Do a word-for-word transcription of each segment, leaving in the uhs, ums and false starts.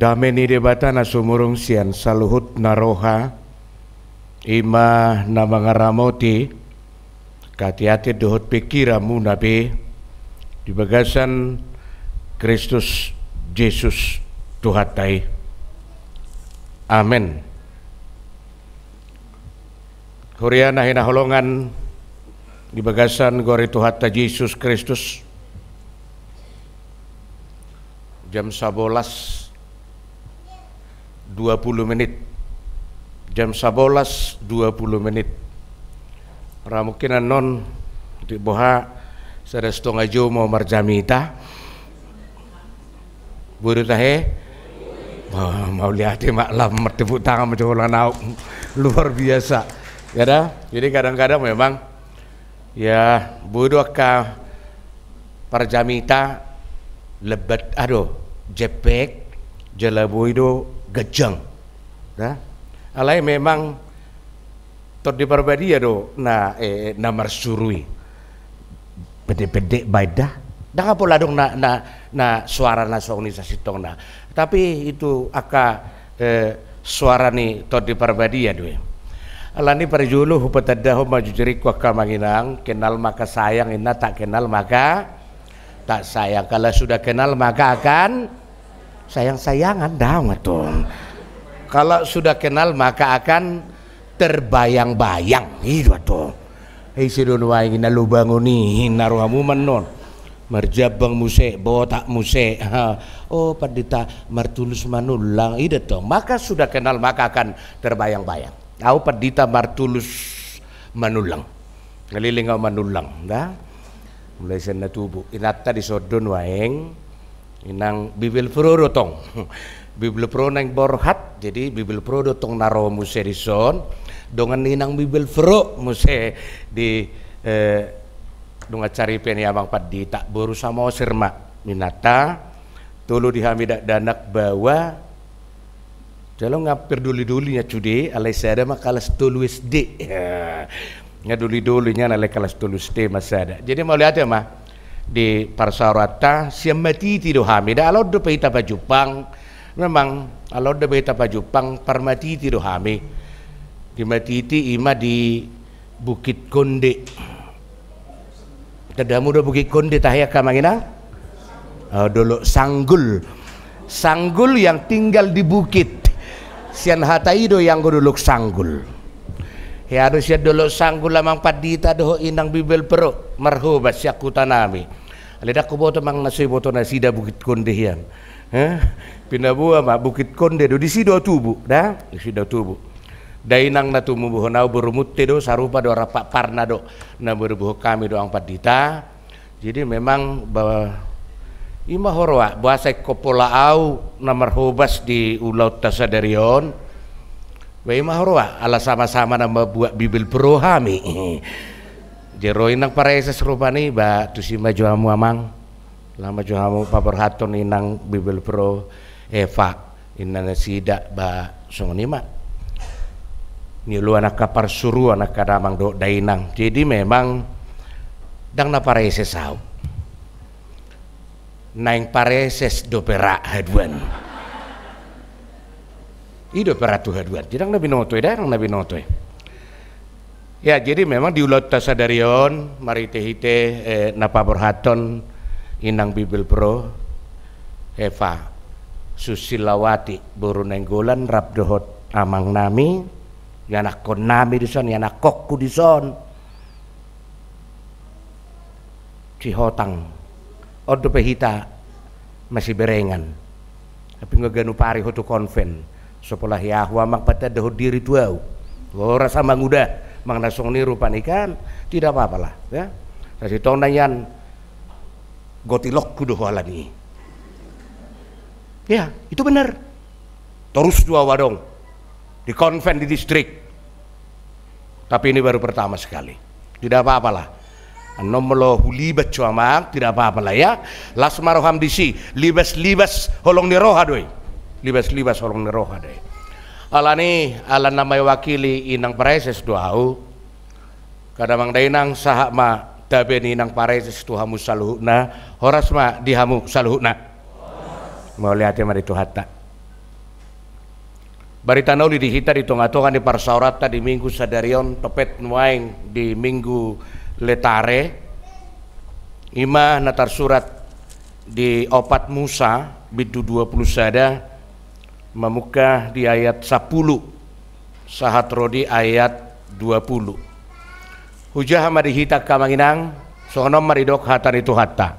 Dame ni Debata na sumurung sian saluhut na roha, i ma na mangaramoti hatiatean dohot pingkiranmuna pe di bagasan Kristus Jesus Tuhanta i. Amen. Huria na hinaholongan di bagasan goar ni Tuhanta Jesus Kristus, jam sabolas dua puluh menit. Jam sabolas dua puluh menit. Ra mungkin annon di boha sada stonga jolo marjamita. Boi do tahe? Wah, mauliate ma, lam martepuk tangan ma jolo nau. Luar biasa. Ya dah? Jadi kadang-kadang memang, ya, boi do angka parjamita lebat, ado, jempek, jala boi do ganjang. Dah? Alai memang Tondi Parbadia do na, eh, na marsurui. Pendek-pendek baen dah. Ndang pola adong na, na, na suara na songon i sasintongna. Tapi itu angka, eh, suara ni Tondi Parbadia do i. Alani parjolo hupatandahon ma jujur i tu angka amang inang, kenal maka sayang, inna tak kenal maka tak sayang. Kalau sudah kenal maka akan sayang-sayangan, daong antong. Kalau sudah kenal maka akan terbayang-bayang, i do antong. Ise do nuaeng na lobangon i, na rohamu mannon. Marjambang muse, botak muse. Ha. Oh, pandita Martulus Manullang, i do antong. Maka sudah kenal maka akan terbayang-bayang. Au pandita Martulus Manullang. Ngalilling au Manullang, dah. Mulai sian na tubu. Inanta dison do nuaeng, inang Bibelvrouw do tong. Bibelvrouw naeng borhat, jadi Bibelvrouw do tong na ro muse dison. Dongan ni inang Bibelvrouw muse di, eh, dongan saripe ni amang pandita, boru Samosir ma inanta. Tolu di hami dakdanak baoa. Jala nga perduli-duli nian sude, alai sada ma kalas tolu S D. Nga duli-duli nian, alai kalas tolu S D ma sada. Jadi mauliate ma di parsaoranta, sian Matiti do hami, da, ala on dope hita pajumpang. Memang ala on dope hita pajumpang, parmatiti do hami. Di Matiti, i ma di Bukit Konde. Tanda hamu do Bukit Konde tahe angka amang inang? Oh, Dolok Sanggul. Sanggul yang tinggal di bukit. Sian hata i do ianggo Dolok Sanggul. Hea do sian Dolok Sanggul amang pandita dohot inang Bibelvrouw, marhobas sian huta nami. Alai ndang huboto manang na so iboto nasida Bukit Konde hian. Heh? Pinaboa ma Bukit Konde do, disi do au tubu, da? Disi do au tubu. Dainang na tumubuhon au boru Munte do, sarupa do, rap parna do na manubuhon hami dohot amang pandita. Jadi memang ba, i ma huroha, boasa ingkon pola au na marhobas di ulaonta sadari on. Ba i ma huroha, ala sama-sama na mambuat Bibelvrouw hami. Jadi ro inang Praeses rupani, ba tusi ma jo hamu amang. Laho ma jo hamu paborhathon inang Bibelvrouw Eva, inna nasida, ba songon i ma. Nioloan angka parsuruan angka damang dohot dainang. Jadi memang ndang na Praeses au. Naeng Praeses dope ra haduan. I dope ra tu haduan. Jadi ndang na binoto i, ndang na binoto i. Ya, jadi memang di ulaonta sadari on, marhite-hite, eh, na paborhathon inang Bibelvrouw Eva Susilawati, boru Nainggolan, rap dohot amang nami, ianakkon nami dison, ianakkon hu dison. Sihotang. On dope hita masiberengan. Tapi nga ganup ari ho tu konven. So pola hea ahu amang patandahon diri tu au. Horas amang uda, manang na songon i rupani kan, tidak apa-apa lah, ya. Sasintongna nian gotilokku do ho alani i. Ya, itu benar. Torus do au adong di konven di distrik. Tapi ini baru pertama sekali. Tidak apa-apa lah. Annon molo hulibas jo amang, tidak apa-apa lah ya. Las ma roham disi, libas-libas holong ni roha do i. Libas-libas holong ni roha do i. Alani, ala na mewakili inang Praeses do au. Angka damang dainang, sahat ma tabe ni inang Praeses tu hamu saluhutna, horas ma di hamu saluhutna. Mauliate ma di Tuhanta. Barita na uli di hita di tonga-tonga ni parsaoranta di Minggu sadari on, topet nuaeng di Minggu Letare, ima na tarsurat di opat Musa, bindu dua pulu sada, mamungka di ayat sapulu sahat ro di ayat dua pulu. Hujaha ma di hita angka amang inang, songon on ma didok hata ni Tuhanta.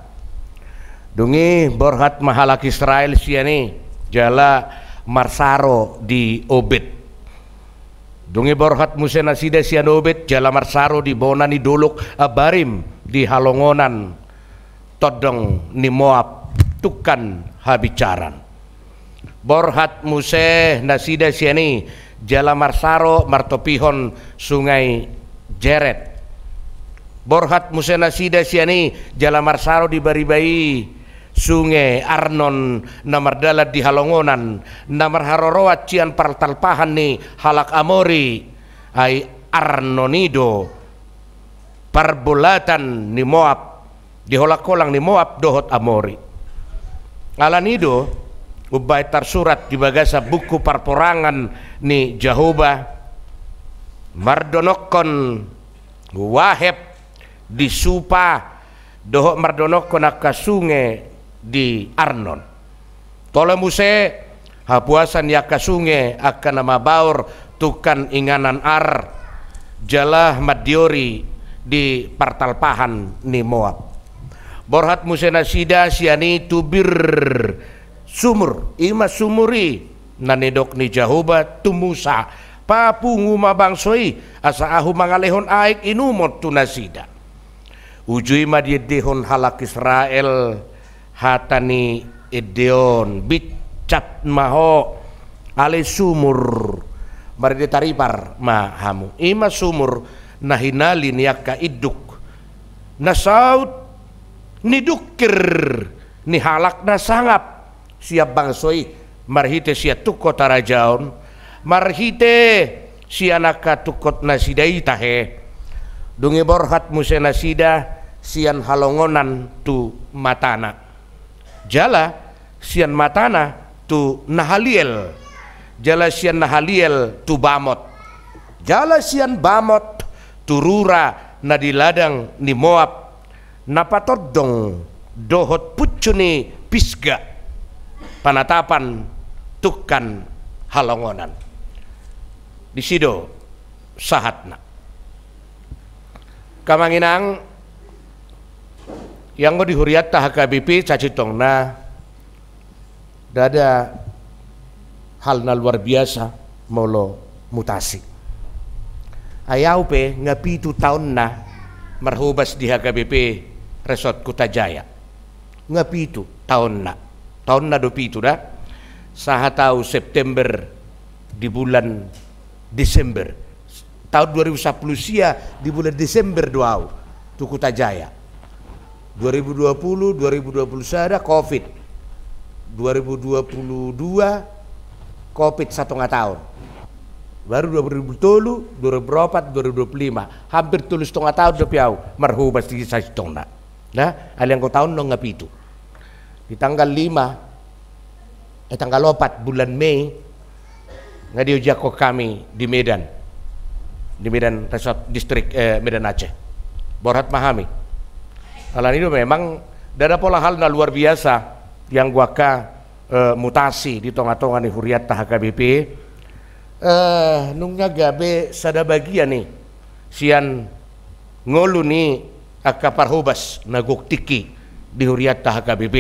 Dung i borhat ma halak Israel sian i jala marsaro di Obed. Dung i borhat muse nasida sian Obed jala marsaro di bona ni dolok Abarim di halongonan tondong ni Moab, tungkan habinsaran. Borhat muse nasida sian i jala marsaro martopihon sungai Jered. Borhat muse nasida sian i jala marsaro di bariba i sunge Arnon na mardalan di halongonan, na marharoroan sian partalpahan ni halak Amori, ai Arnon i do parbolatan ni Moab, di holang-holang ni Moab dohot Amori. Alani do umbaen tarsurat di bagasan buku parporangan ni Jahowa, mardonokkon waheb di Supa dohot mardonokkon angka sunge di Arnon. Tole muse hapuasan ni angka sunge angka na mabaor tungkan inganan Ar, jala mandiori di partalpahan ni Moab. Borhat muse nasida sian i tu Bir Sumur, ima sumur i na nidok ni Jahowa tu Musa: Papungu ma bangso i, asa ahu mangalehon aek inumon tu nasida. Uju i ma diendehon halak Israel hata ni ende on: Binsat ma ho, ale sumur, marende taripar ma hamu. Ima sumur na hinali ni angka induk na saut ni dungkir ni halak na sangap sian bangso i, marhite sian tungkot harajaon, marhite sian angka tungkot nasida i tahe. Dung i borhat muse nasida sian halongonan tu matana, jala sian matana tu Nahaliel, jala sian Nahaliel tu Bamot, jala sian Bamot tu rura na di ladang ni Moab, na patondong dohot puncu ni Pisga, panatapan tungkan halongonan. Disi do sahatna. Angka amang inang, ianggo di hurianta H K B P sasintongna, ndada hal na luar biasa molo mutasi. Ai ahu pe nga pitu taonna marhobas di H K B P Resort Kuta Jaya. Nga pitu taonna. Taonna do pitu da. Sahat ahu September di bulan Desember. Taon dua ribu sampulu sia di bulan Desember do ahu tu Kuta Jaya. Dua ribu dua puluh, dua ribu dua puluh sada, covid. Dua ribu dua puluh dua, covid satonga taon. Baru dua ribu tolu, dua ribu opat, dua ribu dua puluh lima. Hampir tolu satonga taon dope ahu marhobas di sasintongna. Nah, alai anggo taon on nga pitu. Di tanggal lima, eh, tanggal opat bulan Mei, nga diojakhon hami di Medan, di Medan Resort, distrik, eh, Medan Aceh. Borhat ma hami. Alani do memang ndada pola hal na luar biasa ianggo angka, eh, mutasi di tonga-tonga ni hurianta H K B P. Eh, nunga gabe sada bagian i sian ngolu ni angka parhobas na gok tingki di hurianta H K B P.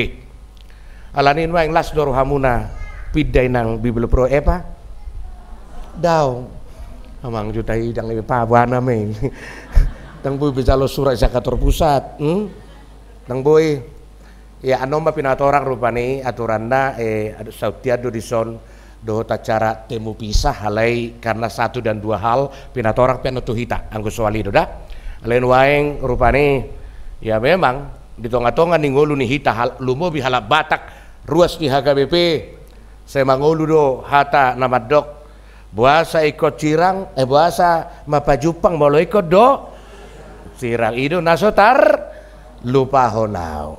Alani nuaeng las do rohamuna pinda i nang Bibelvrouw, Epa? Daong. Amang jo, tai ndang i paboa nama i. Ndang boi be jalo surat sian kantor pusat, hmm? Ndang boi. Ia, annon ma pinatorang rupani aturanna, eh, ad-, sautian do dison dohot acara temu pisah, alai karena satu dan dua hal, pinatorang pe annon tu hita, anggo soal i do da. Alai nuaeng rupani, ia memang, di tonga-tonga ni ngolu ni hita hal-, lumobi halak Batak, ruas ni H K B P, sai mangolu do hata na mandok: Boasa ingkon sirang, eh, boasa ma pajumpang molo ingkon do sirang. I do na so tarlupahon ahu.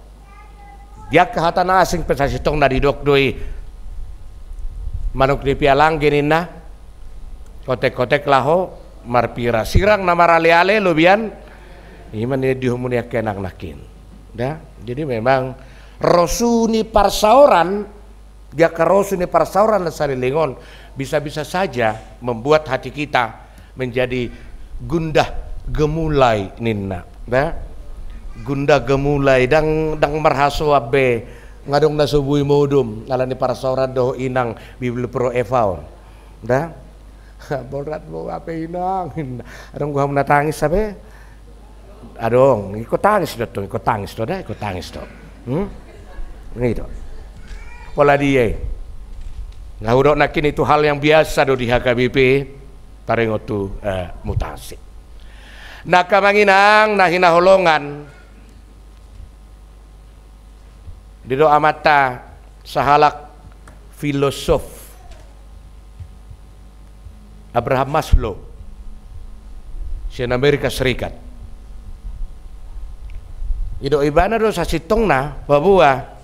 Di angka hata na asing pe sasintongna didok do i: Manuk di pialangge ninna. Kotek-kotek laho marpira, sirang na marale-ale lobian. Ima na didok muna angka inang nangkin. Da, jadi memang rosu ni parsaoran, angka rosu ni parsaoran na saleleng on bisa-bisa saja membuat hati kita menjadi gundah gemulai ninna. Da? Gundah gemulai, ndang, ndang marhasoan be, nga adong na so boi modom ala ni parsaoran dohot inang Bibelvrouw Eva on. Da? Borat do hape inang. Adong do hamu na tangis hape? Adong, ingkon tangis do tong, ingkon tangis do da, ingkon tangis do. Hmm? Ini do. Pola dia i. Nga hudok nangkin, itu hal yang biasa do di H K B P, taringot tu, eh, mutasi. Na angka amang inang na hinaholongan, didok amanta sahalak filosof, Abraham Maslow, sian Amerika Serikat. Didok ibana do sasintongna bahwa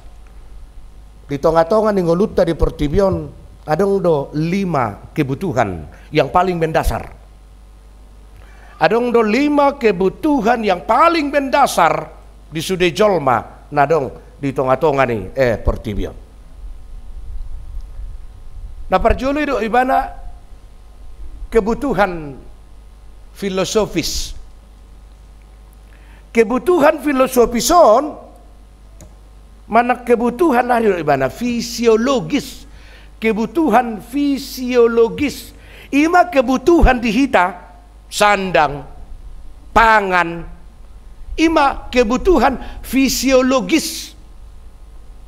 di tonga-tonga ni ngolunta di portibi on adong do lima kebutuhan yang paling mendasar. Adong do lima kebutuhan yang paling mendasar di sude jolma na adong di tonga-tonga ni, eh, portibi on. Na parjolo didok ibana kebutuhan filosofis. Kebutuhan filosofis on manang kebutuhan, aha do didok ibana, fisiologis. Kebutuhan fisiologis. Ima kebutuhan di hita, sandang, pangan. Ima kebutuhan fisiologis.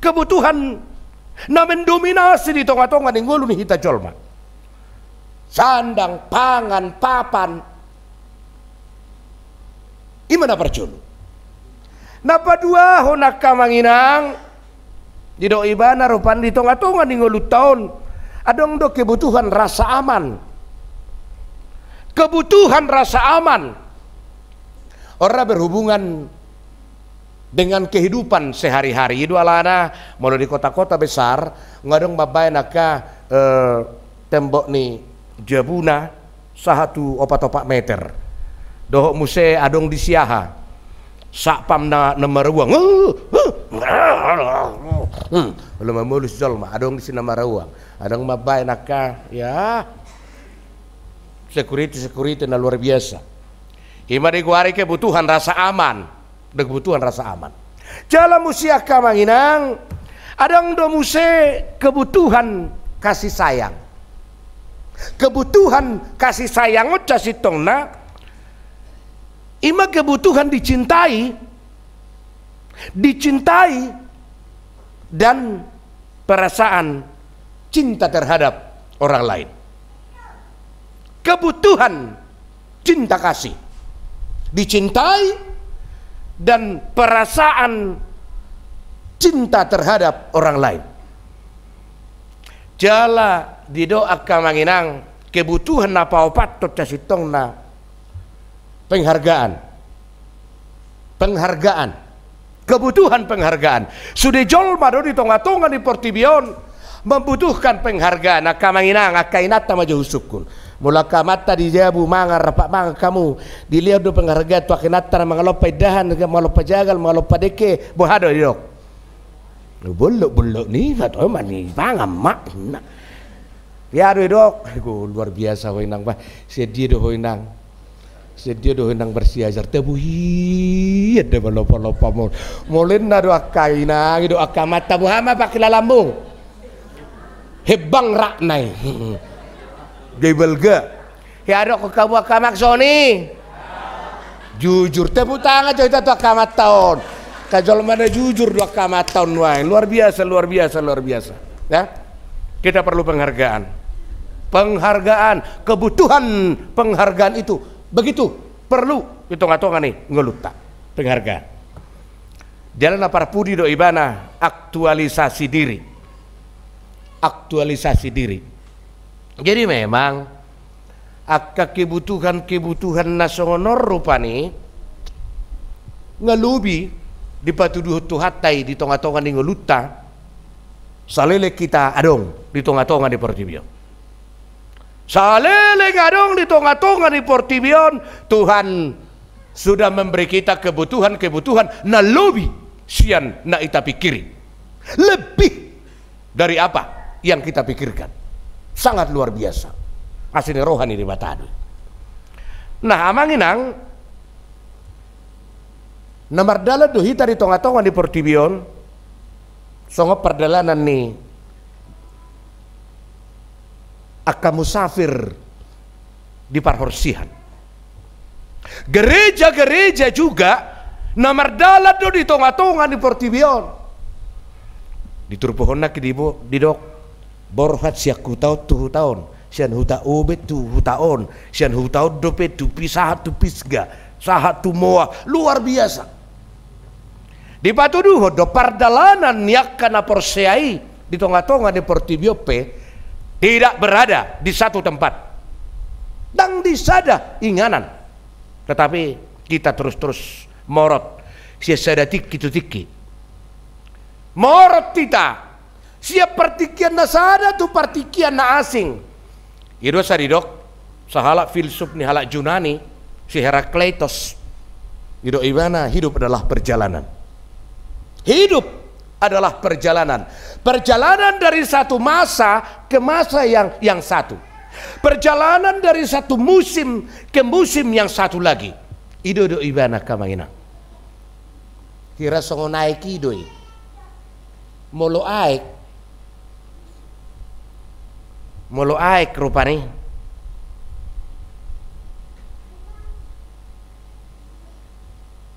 Kebutuhan na mendominasi di tonga-tonga ni ngolu ni hita jolma. Sandang, pangan, papan. Ima na parjolo. Na paduahon, angka amang inang, didok ibana rupani di tonga-tonga ni ngolunta on adong do kebutuhan rasa aman. Kebutuhan rasa aman. Ora berhubungan dengan kehidupan sehari-hari. I do alana molo di kota-kota besar nga adong mambaen angka, eh, tembok ni jabuna sahat tu opat-opat meter. Dohot muse adong disi aha, satpam na, na maruang. Hmm, molo mamolus jolma adong disi na maruang. Adong mambaen angka, ya, security, security na luar biasa. Ima digoari kebutuhan rasa aman. Kebutuhan rasa aman. Jala muse, angka amang inang, adong do muse kebutuhan kasih sayang. Kebutuhan kasih sayang on sasintongna ima kebutuhan dicintai, dicintai, dan perasaan cinta terhadap orang lain. Kebutuhan cinta kasih, dicintai, dan perasaan cinta terhadap orang lain. Jala didok, angka amang inang, kebutuhan na paopathon sasintongna penghargaan. Penghargaan. Kebutuhan penghargaan. Sude jolma do di tonga-tonga ni portibi on membutuhkan penghargaan. Angka amang inang, angka inanta ma jo husungkun. Molo angka amanta di jabu mangan, rap mangan hamu, dilehon do penghargaan tu angka inanta na mangalompa indahan, mangalompa jagal, mangalompa dengke, boha do didok? Bollok-bollok ni, nga toe ma ni pangan ma. Ia do didok, luar biasa ho inang bah. Sian dia do ho inang? Sian dia do ho inang bersiajar? Tabuhian do malopa-lopa mol. Molo ninna do angka inang, didok angka amanta, boha ma pangkilalanmu? Hembang rap nai. Gai balga. Ia didok hamu angka amang songon i? Jujur. Tepuk tangan jo hita tu angka amanta on. Angka jolma na jujur do angka amanta on nuaeng. Luar biasa, luar biasa, luar biasa. Ya. Kita perlu penghargaan. Penghargaan, kebutuhan penghargaan itu begitu perlu di tonga-tonga ni ngolunta. Penghargaan. Jala na parpudi do ibana aktualisasi diri. Aktualisasi diri. Jadi memang angka kebutuhan-kebutuhan na songon on rupani nga lobi dipatuduhon Tuhanta i di tonga-tonga ni ngolunta. Saleleng hita adong di tonga-tonga ni portibi on. Saleleng adong di tonga-tonga ni portibi on, Tuhan sudah memberi kita kebutuhan-kebutuhan na lobi sian na hita pikiri. Lebih dari apa yang kita pikirkan. Sangat luar biasa. Asi ni roha ni Debata do i. Nah, amang inang, na mardalan do hita di tonga-tonga ni portibi on, songon pardalanan ni angka musafir di parhorsihan. Gereja-gereja juga na mardalan do di tonga-tonga ni portibi on. Di turpuk on nangkin dibo-, didok, borhat sian huta on tu huta on, sian huta obat tu huta on, sian huta on dope tu Pi-, sahat tu Pisga, sahat tu Moa. Luar biasa. Dipatuduhon do pardalanan ni angka na porsea i di tonga-tonga ni portibi on pe tidak berada di satu tempat. Ndang di sada inganan. Tetapi hita terus-terus morot sian sada tingki tu tingki. Morot hita sian partingkian na sada tu partingkian na asing. I do asa didok sahalak filsuf ni halak Junani, si Herakleitos. Didok ibana, hidup adalah perjalanan. Hidup adalah perjalanan. Perjalanan dari satu masa ke masa yang, yang satu. Perjalanan dari satu musim ke musim yang satu lagi. I do, didok ibana, angka amang inang. Hira songon aek i do i. Molo aek, molo aek rupani,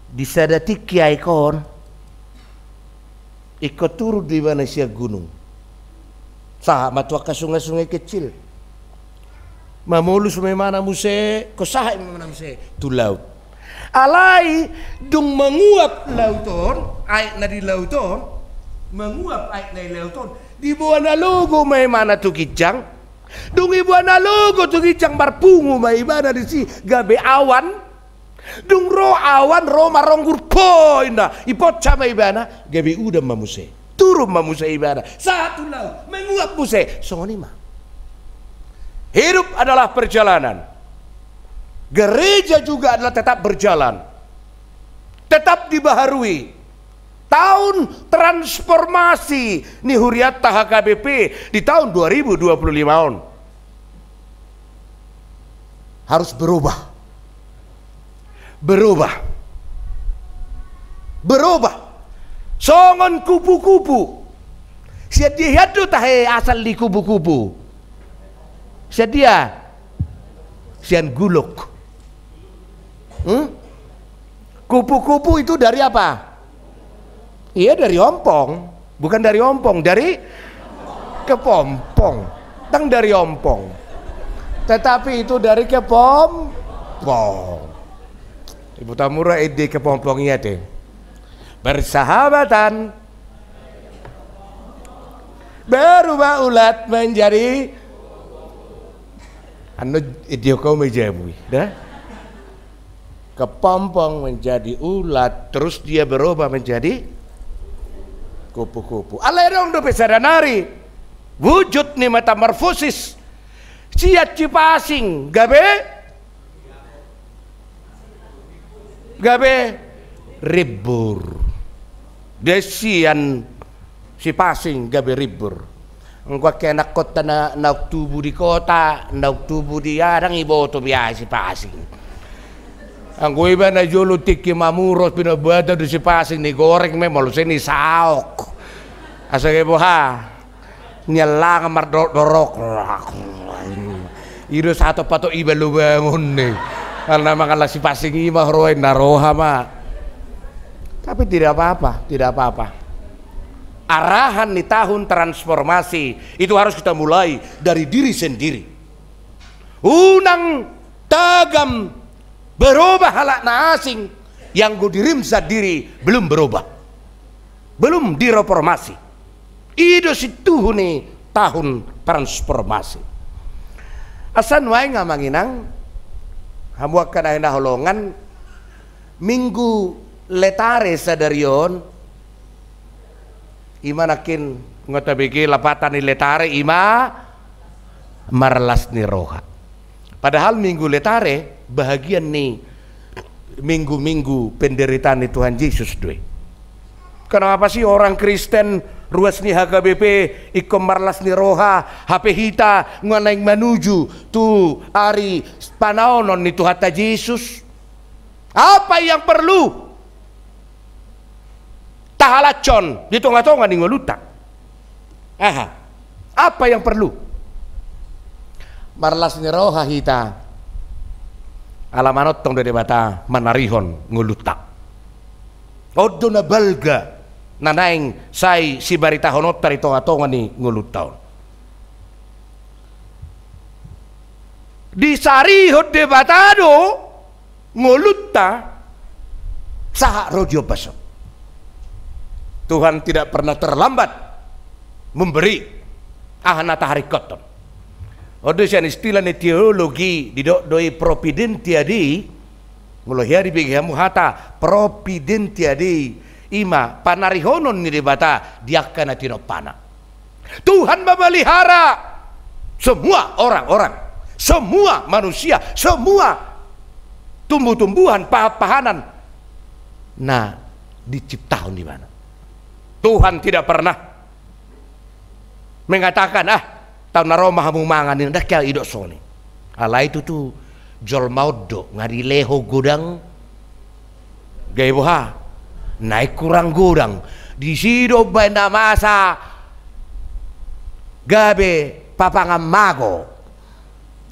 di sada tingki aek on, ingkon turun do ibana sian gunung. Sahat ma tu angka sungai-sungai kecil. Mamolus ma ibana muse, ingkon sahat ma ibana muse tu laut. Alai dung manguap laut on, aek na di laut on, manguap aek na di laut on, diboa na logo ma ibana tu ginjang. Dung diboa na logo tu ginjang, marpungu ma ibana disi gabe awan. Dung ro awan, ro maronggur, po, inna, diponsa ma ibana, gabe udan ma muse. Turun ma muse ibana, sahat tu laut, manguap muse. Songon i ma. Hidup adalah perjalanan. Gereja juga adalah tetap berjalan. Tetap dibaharui. Tahun transformasi ni huriata H K B P di tahun dua ribu dua puluh lima on. Harus berubah. Berubah. Berubah. Songon kupu-kupu. Sian dia hian do tahe asal ni kupu-kupu? Sian dia? Sian gulok. Hmm? Kupu-kupu itu dari apa? Iya, dari ompong. Bukan dari ompong, dari kepompong. Ndang dari ompong. Tetapi itu dari kepompong. Ibu Tamura ende kepompong i ate. Persahabatan. Berubah ulat menjadi, anu, ende kau meja bui, dah. Kepompong menjadi ulat, terus dia berubah menjadi kupu-kupu. Alai adong dope sada nari wujud ni metamorfosis. Sian sipasing gabe, gabe rimbur. Dia sian sipasing gabe rimbur. Anggo angka anakkonta na, naung tubu di kota, naung tubu di, ah, ndang diboto be aha sipasing. Anggo iba na jolo tingki mamuros, pinombata do sipasing, digoreng ma i, molo sai disaok. Asa gabe boha? Niallangan mardorok-dorok. I do sahat patok iba lubangon ni. Karena mangallang sipasing i ma roha, na roha ma. Tapi tidak apa-apa, tidak apa-apa. Arahan ni tahun transformasi itu harus kita mulai dari diri sendiri. Unang tagam berubah halak na asing, ianggo dirim sandiri belum berubah, belum direformasi. I do situhu ni tahun transformasi. Asa nuaeng, amang inang, hamu angka na hinaholongan, Minggu Letare sadari on, Ima nangkin nunga tabege lapatan ni Letare, ima marlas ni roha. Padahal Minggu Letare bahagian ni minggu-minggu penderitaan ni Tuhan Jesus do i. Kenapa sih orang Kristen ruas ni H K B P ingkon marlas ni roha, hape hita nunga naeng manuju tu ari panaonon ni Tuhanta Jesus? Apa yang perlu tahalashon di tonga-tonga ni ngolunta? Aha? Apa yang perlu? Marlas ni roha hita, ala manongtong do Debata manarihon ngolunta. On do na balga na naeng sai sibaritahononta di tonga-tonga ni ngolunta on. Disarihon Debata do ngolunta sahat ro di ombas on. Tuhan tidak pernah terlambat memberi aha na taharingkothon. On do sian istilah ni teologi didok do i providentia Dei. Molo hea dibege hamu hata providentia Dei, ima panarihonon ni Debata di angka na tinompana. Tuhan memelihara semua orang-orang, semua manusia, semua tumbuh-tumbuhan, pahan-pahanan na diciptahon Ibana. Tuhan tidak pernah mengatakan, "Ah, taon na ro ma hamu mangan i, ndang hea idok songon i." Alai tutu jolma on do nga dilehon godang, gabe boha? Naeng hurang godang. Disi do umbahen na masa gabe papangan mago.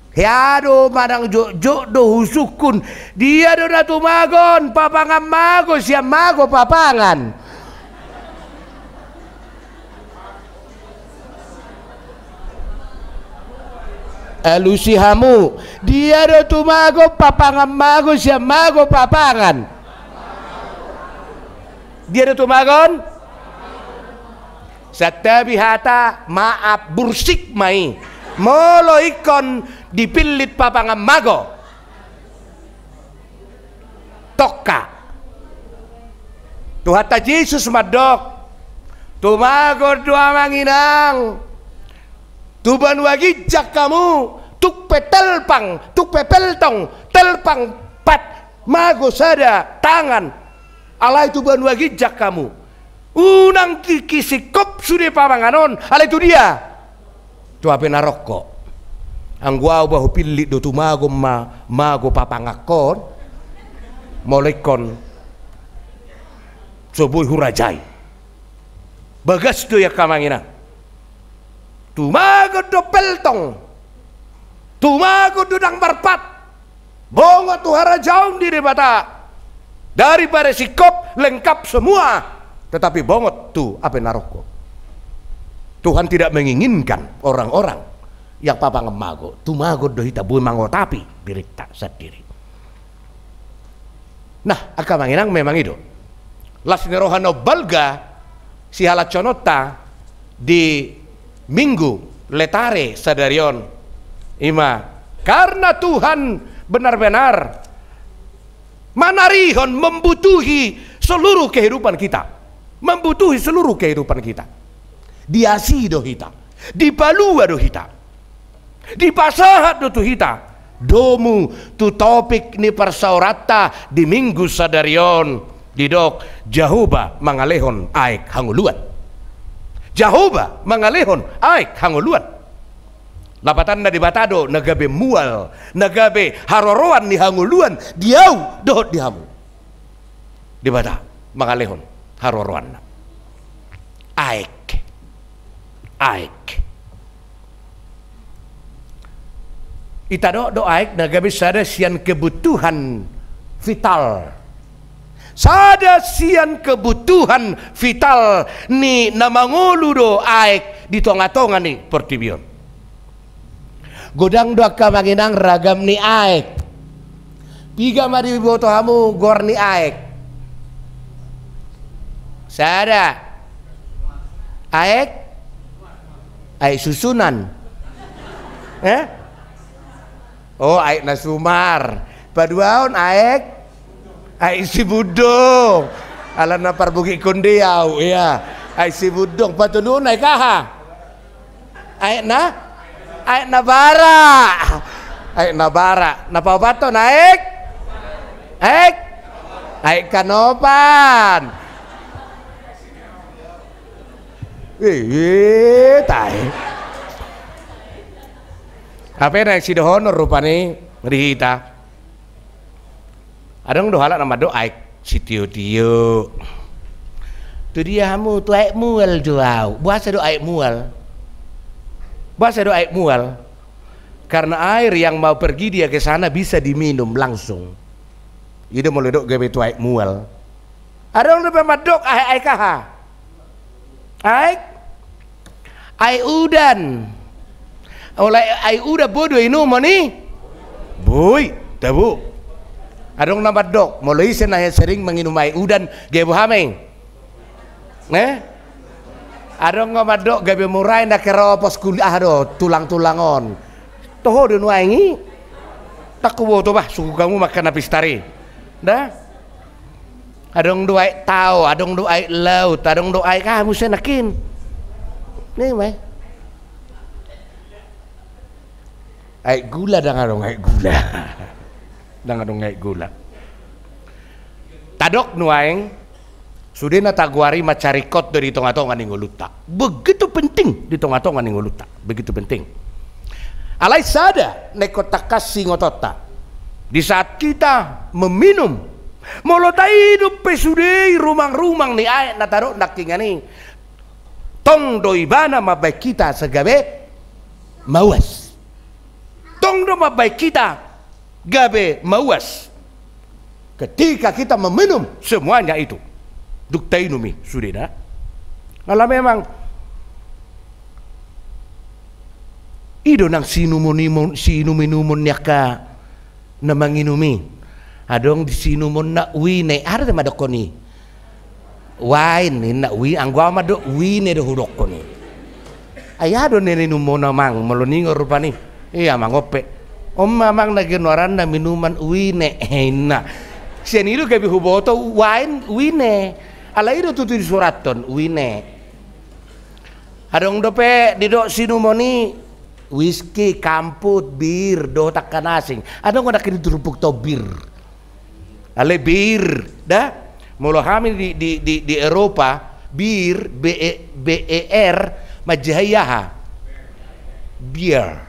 Hea do manang jotjot do husungkun. Dia do na tumagon papangan mago sian mago papangan? Alusi hamu, dia do tumagon papangan mago sian mago papangan? Dia do tumagon? Santabi hata, maaf, bursik ma i molo ingkon dipillit papangan mago. Tongka. Tuhanta Jesus mandok, tumagon do amang inang tu banua ginjang hamu, tung pe telpang, tung pe peltong, telpang pat mago sada tangan, alai tu banua ginjang hamu. Unang tingki singkop sude pamangan on, alai tu dia? Tu hape na rongkop. Anggo ahu ba hupillit do tumagon ma mago papangankon, molo ingkon so boi hurajai. Bagas do i angka amang inang. Tumagon do peltong, tumagon do dang marpat, bongot tu harajaon ni Debata. Daripada singkop lengkap semua tetapi bongot tu hape na rongkop. Tuhan tidak menginginkan orang-orang yang papangan mago. Tumagon do hita boi mangotapi dirinta sandiri. Nah, angka amang inang, memang i do las ni roha na umbalga sihalashononta di Minggu Letare sadari on. Ima karna Tuhan benar-benar manarihon, membutuhi seluruh kehidupan kita. Membutuhi seluruh kehidupan kita. Diasi do hita, dipalua do hita, dipasahat do tu hita domu tu topik ni parsaoranta di Minggu sadari on, didok Jahowa mangalehon aek hangoluan. Jahowa mangalehon aek hangoluan. Lapatanna Debata do na gabe mual, na gabe haroroan ni hangoluan di ahu dohot di hamu. Debata mangalehon haroroanna. Aek. Aek. Ita do, do aek na gabe sada sian kebutuhan vital. Sada sian kebutuhan vital ni na mangolu do aek di tonga-tonga ni portibi on. Godang do angka amang inang ragam ni aek. Piga ma diboto hamu goar ni aek? Sada. Aek? Aek susunan. Eh? Oh, aek na sumar. Paduahon aek? Aek Sibundung. Ala na parbogei konde au, ya. Aek Sibundong, patoluhon aek aha? Aek na? Aek na bara. Aek na bara. Na paopathon aek? Aek? Aek Kanopan. Ih, ih, tahe. Hape na sidohonon rupani di hita. Adong do halak na mandok aek sitiotio. Tu dia hamu? Tu Aek Mual do au. Boasa do Aek Mual? Boasa do Aek Mual? Karena air yang mau pergi dia ke sana bisa diminum langsung. I do molo didok gabe tu Aek Mual. Adong dope mandok aek, aek aha? Aek? Aek udan. Olo aek udan boi do inumon i? Boi, tabo. Adong na mandok, molo ise na sering manginum aek udan, gabe boha ma i? Eh? Adong na mandok gabe mura i na keropos kuli, aha do, tulang-tulang on. Toho do nuaeng i. Ndang huboto bah, sungkun hamu ma angka na pistar i. Da? Adong do aek tao, adong do aek laut, adong do aek aha muse nangkin. Ni ma i. Aek gula, ndang adong aek gula. Ndang adong aek gula. Tadok nuaeng, sude na tagoari mansai ringkot do di tonga-tonga ni ngolunta. Begitu penting di tonga-tonga ni ngolunta. Begitu penting. Alai sada na ingkon tangkas siingotonta. Di saat kita meminum, molo tainum pe sude i rumang-rumang ni aek na tadok nangkiningan i, tong do ibana mambaen hita asa gabe mauas. Tong do mambaen hita gabe mauas ketika kita meminum semuanya itu. Dung tainum i sudena. Ala memang i do nang siinumon-, siinum-inumon ni angka na manginum i. Adong di siinumonna wine, aha do ma dohonon i? Wain ninna, wi-, anggo au mandok wine do hudokkon i. Ai aha do na inumon amang molo ningon rupani? Ia amang, on pe. On ma amang na goaranna minuman wine, ninna. Sian i do gabe huboto wain, wine. Alai i do tutu disurathon wine. Adong dope didok siinumon i, whisky, kamput, bir, dohot angka na asing. Adong do nangkin di turpukta on bir. Alai bir, da? Molo hami di, di, di, di Eropa, bir, B E, B E R, manjahai aha? Beer.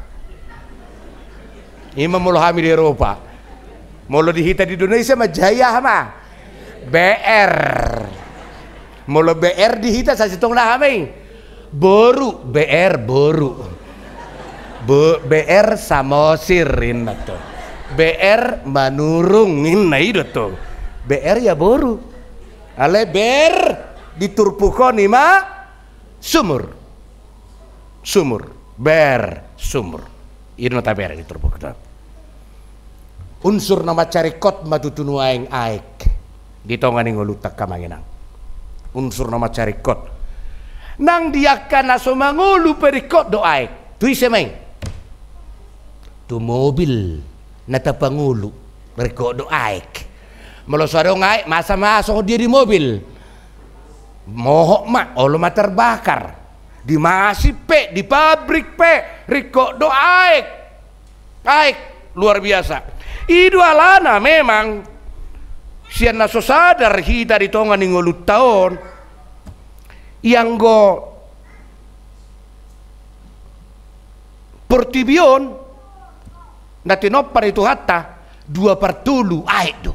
I ma molo hami di Eropa. Molo di hita di Indonesia manjahai aha ma? B R. Molo B R di hita sasintongna aha ma i? Boru, B R boru. Bo-, B R Samosir ninna tu. B R Manurung ninna i do tu. B R ya boru. Alai ber di turpuk on i ma sumur. Sumur. Ber sumur. I do na taber di turpukta. Unsur na mansai ringkot ma tutu nuaeng aek di tonga ni ngolunta, angka amang inang. Unsur na mansai ringkot. Nang di angka na so mangolu pe ringkot do aek. Tu ise ma i? Tu mobil na tapangolu ringkot do aek. Molo so adong aek, masa ma songon dia di mobil? Mohop ma, olo ma terbakar. Di masip pe, di pabrik pe, ringkot do aek. Aek, luar biasa. I do alana memang sian na so sadar hita di tonga ni ngolunta on, ianggo portibi on na tinompa ni Tuhanta, dua partolu aek do.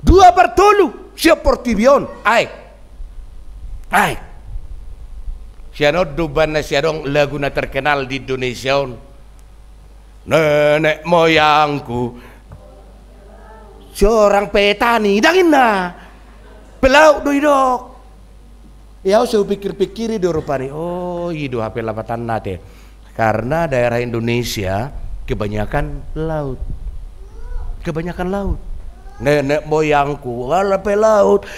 Dua partolu sian portibi on aek. Aek. Sian on do umbahen na sai adong lagu na terkenal di Indonesia on. Nenek moyangku seorang petani, ndang inna. Pelaut do didok. Ia au sai hupikir-pikiri do rupani, oh, i do hape lapatanna ate. Karena daerah Indonesia kebanyakan laut. Kebanyakan laut. Nenek moyangku ala pelaut.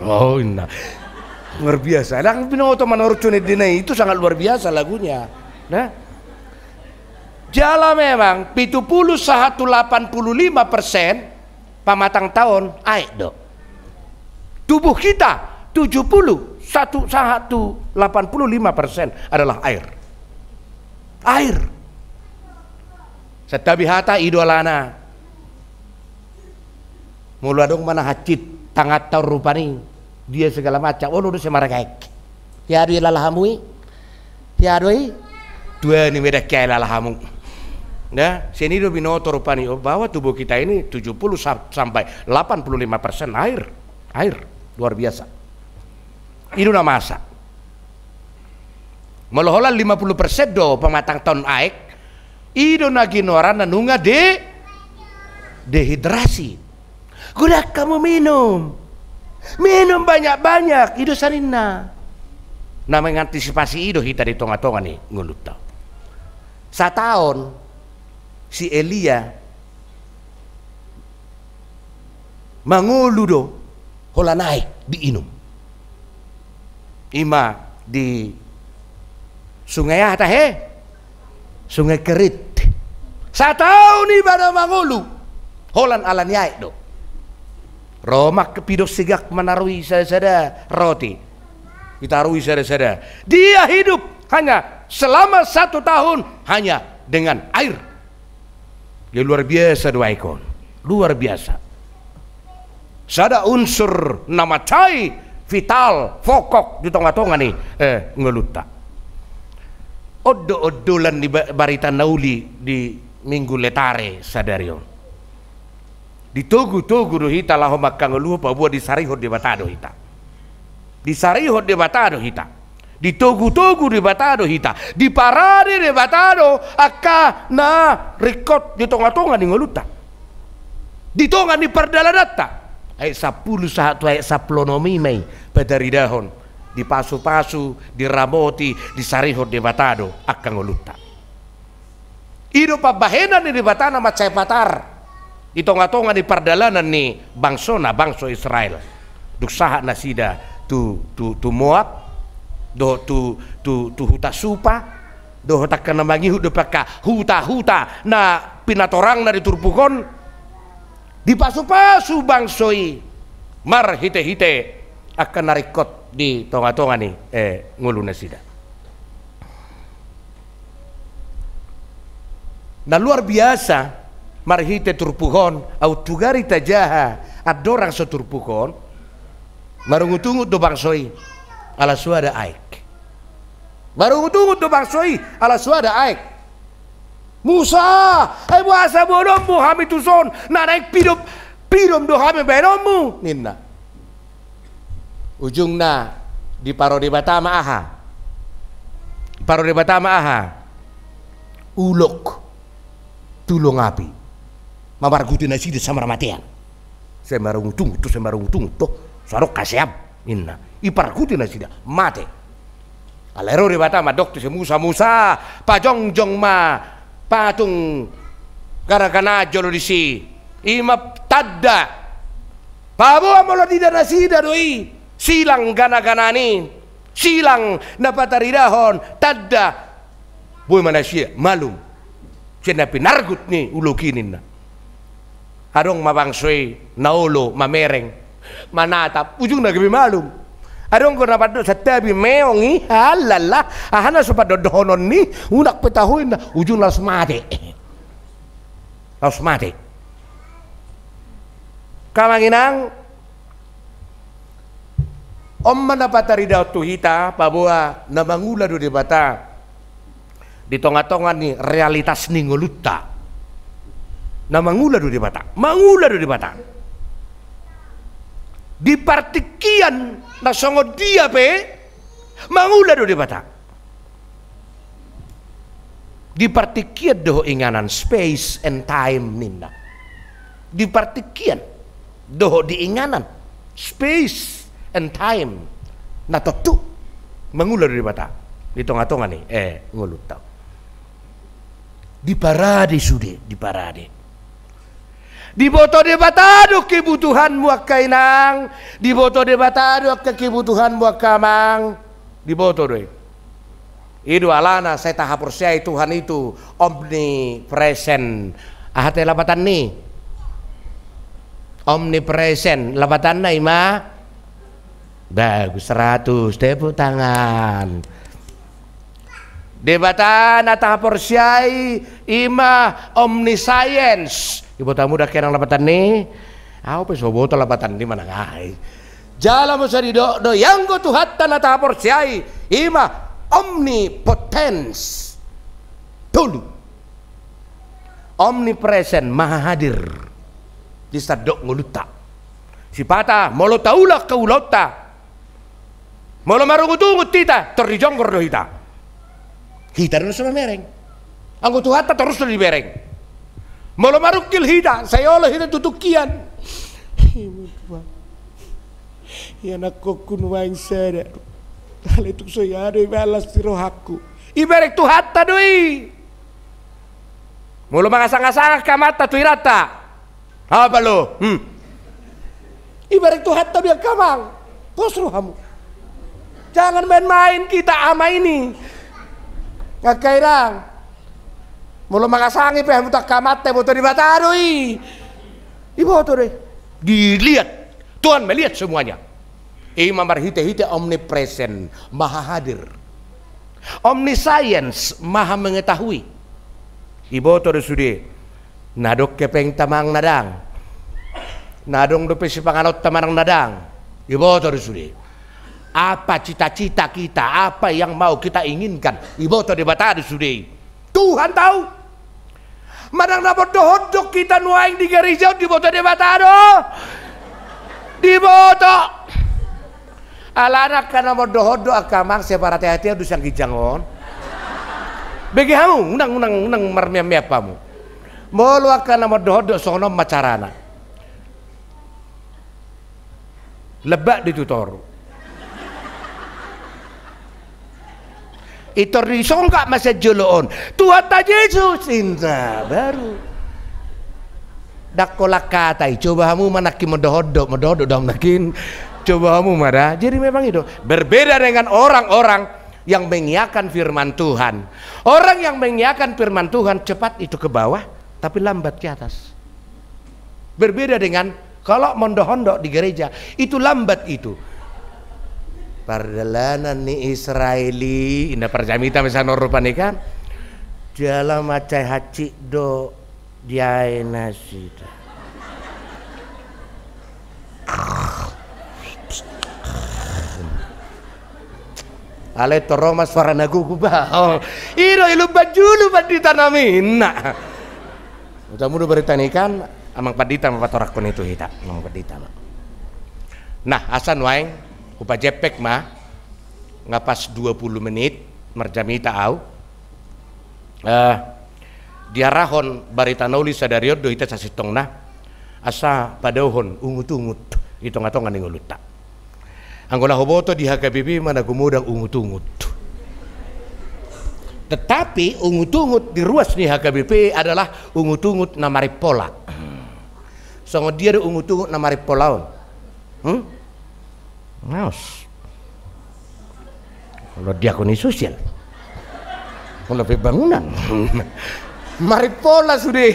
Oh, inna. Luar biasa. Ndang binoto manorcune dina itu sangat luar biasa lagunya. Nah. Jala memang pitu puluh sahat tu lapan puluh lima persen pamatangta on aek do. Tubuh kita tujuh puluh satu sahat tu delapan puluh lima persen adalah air. Air. Santabi hata i do alana. Molo adong ma na hansit tanganta on rupani, dia segala macam, olo do se margaek. Ia do i lalahamu i. Ia do i. Tua ni medan kia lalahamu. Ya, sian i do binoto rupani, oh, bahwa tubuh kita ini tujuh puluh sa-, sampai delapan puluh lima persen air. Air. Luar biasa. I do na masa. Molo holan lima puluh persen do pamatangta on aek, i do na ginoaranna nunga de-, dehidrasi. Godang hamu minum. Minum banyak-banyak, i do saninna. Na mengantisipasi i do hita di tonga-tonga ni ngolunta. Sataon si Elia mangolu do holan aek diinum. I ma di sungai aha tahe? Sungai Kerit. Sataon ibana mangolu holan ala ni aek do. Ro ma pidong sigak manarui sada-sada roti. Ditarui sada-sada. Dia hidup hanya selama satu tahun hanya dengan air. Ya, luar biasa do aek on. Luar biasa. Sada unsur na mansai vital, pokok di tonga-tonga ni, eh, ngolunta. On do ondolan ni ba-, barita na uli di Minggu Letare sadari on. Ditogu-togu do hita laho mangkangoluhon, paboa disarihon Debata do hita. Disarihon Debata do hita. Ditogu-togu Debata do hita. Diparade Debata do angka na ringkot di tonga-tonga ni ngolunta. Di tonga ni pardalananta. Ayat sampulu sahat tu ayat sampulu onom i ma i pataridahon. Dipasu-pasu, diramoti, disarihon Debata do angka ngolunta. I do pambahenan ni Debata na mansai patar di tonga-tonga ni pardalanan ni bangsona, bangso Israel. Dung sahat nasida tu, tu, tu Moab, dohot tu, tu, tu huta Supa, dohot angka na mangihut dope angka huta-huta na pinatorangna di turpuk on, dipasu-pasu bangso i marhite-hite angka na ringkot di tonga-tonga ni, eh, ngolunasida. Na luar biasa, marhite turpuk on, aut tugari tajaha andorang so turpuk on, marungut-ungut do bangso i, ala so ada aek. Marungut-ungut do bangso i, ala so ada aek. Musa, ai boasa boanonmu hami tuson, na naeng pidom, pidom do hami baenonmu, ninna. Ujungna diparo Debata ma aha? Diparo Debata ma aha? Ulok tulong api. Mamarguti nasida sai marmatean. Sai marungut-ungut do, sai marungut-ungut do. So adong haseam, ninna. Iparguti nasida, mate. Alai ro Debata mandok tu si Musa, Musa, pajongjong ma patung gana-gana jolo disi. I ma tanda. Paboa molo diida nasida do i, silang gana-gana ni, silang na pataridahon tanda. Boi ma nasida malum sian na pinargut ni ulok i, ninna. Adong ma bangso i na olo mamereng, manatap, ujungna gabe malum. Adong do na pandok, santabi meong i, halala, aha na so pandohonon ni, unang pe taho, ninna, ujungna laos mate. Laos mate. Amang inang, on ma na pataridahon tu hita, paboa na mangula do Debata di tonga-tonga ni realitas ni ngolunta. Na mangula do Debata, mangula do Debata. Di partingkian na songon dia pe, mangula do Debata. Di partingkian dohot inganan, space and time, ninna. Di partingkian dohot di inganan, space and time, na tontu mangula do Debata di tonga-tonga ni, eh, ngolunta. Diparade sude, diparade. Diboto Debata do kebutuhanmu, angka inang. Diboto Debata do angka kebutuhanmu, angka amang. Diboto do i. I do alana sai tahaporseai Tuhan itu omnipresent. Aha te lapatan ni? Omnipresent. Lapatanna i ma Bagus, seratus, tepuk tangan. Debata na tahaporseai i ma omniscience. Diboto hamu dang hian nang lapatan ni? Au pe so huboto lapatan ni manang aha i. Jala muse didok do, ianggo Tuhanta na tahaporseai i ma omnipotence. Tolu. Omnipresent, maha hadir di sandok ngolunta. Sipata molo taula angka ulaonta, molo marungutungut hita, tor dijonggor do hita. Hita do na so mamereng. Anggo Tuhanta torus do dibereng. Molo marungkil hita, sai olo hita tu tungkian. Ianakkonku nuaeng sada. Alai tung so hea do ibaen las ni rohangku. Ibereng Tuhanta do i. Molo mangasang-asang angka amanta tu iranta. Apa lo? Hmm. Ibereng Tuhanta do i angka amang. Pos rohamu. Jangan main-main kita ama ini. Angka inang. Molo mangasangi pe hamu tu angka amanta, iboto Debata do i. Iboto do i. Dilihat. Tuhan melihat semuanya. I ma marhite-hite omnipresent, maha hadir. Omniscience, maha mengetahui. Iboto do sude. Na adong hepengta manang na dang. Na adong dope sipanganonta manang na dang. Iboto do sude. Apa cita-cita kita, apa yang mau kita inginkan, iboto Debata do sude. Tuhan tahu. Manang na mondohondok hita nuaeng di gareja on, diboto Debata do. Diboto. Alana angka na mondohondok angka amang, sai parhate-hateon do sian ginjang on. Bege hamu, unang, unang, unang marmeam-meam hamu. Molo angka na mondohondok songon on ma carana. Lebak do i tu toru. I tor disonggak ma sian jolo on. Tuhanta Jesus, inna baru. Dang holan hata i, coba hamu ma nangkin mondohondok, mondohondok do hamu nangkin. Coba hamu ma da. Jadi memang itu berbeda dengan orang-orang yang mengiakan firman Tuhan. Orang yang mengiakan firman Tuhan cepat itu ke bawah, tapi lambat ke atas. Berbeda dengan kalau mondohondok di gereja, itu lambat itu. Pardalanan ni Israel i, inna parjamita misalna rupani kan. Jala mansai hansit do diae nasida. Alai torop ma suara na gogo bah. Oh. I do i lumban julu pandita nami, inna. Utamu do barita ni kan, amang pandita ma patorangkon i tu hita, amang pandita ma. Nah, asa nuaeng hupajempek ma, nga pas dua puluh menit marjamita au. Eh, diarahon barita na uli sadari on do hita sasintongna, asa padaohon ungut-ungut i tonga-tonga ni ngolunta. Anggo na huboto di H K B P ma na gumodang ungut-ungut. Tetapi ungut-ungut di ruas ni H K B P adalah ungut-ungut na marimpola. Songon dia do ungut-ungut na marimpola on? Hmm? Ngaos. Molo diakoni sosial. Molo pembangunan. Marimpola sude.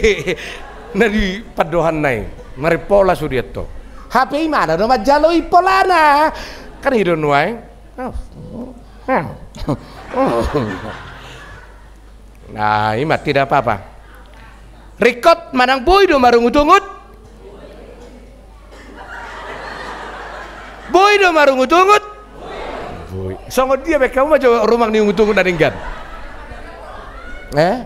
Na di pandohan nai. Marimpola sude to. Hape imana do manjalo i polana. Kan i do nuaeng. Nah, ima tidak apa-apa. Ringkot manang boi do marungut-ungut? Boi do marungut-ungut? Boi. Songon dia baen hamu ma jo rumang ni ungut-ungut na denggan? Eh?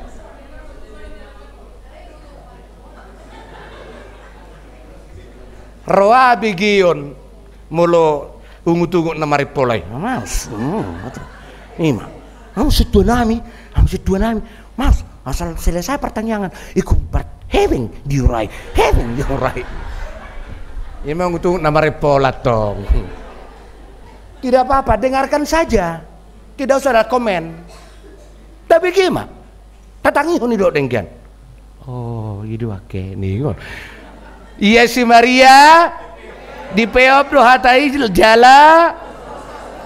Roa begeon molo ungut-ungut na marimpola i. Mas, hmm, ima. Hamu sintua nami, hamu sintua nami. Mas, asal selesai pertanyaan, ikut ber-, hepeng diurai, hepeng diurai. Ima ungut-ungut na marimpola tong. Tidak apa-apa, dengarkan saja. Tidak usah ada komen. Tapi gimana? Tatangihon i do denggan. Oh, i do angke, ningon. Ia si Maria, dipeop do hata i jala,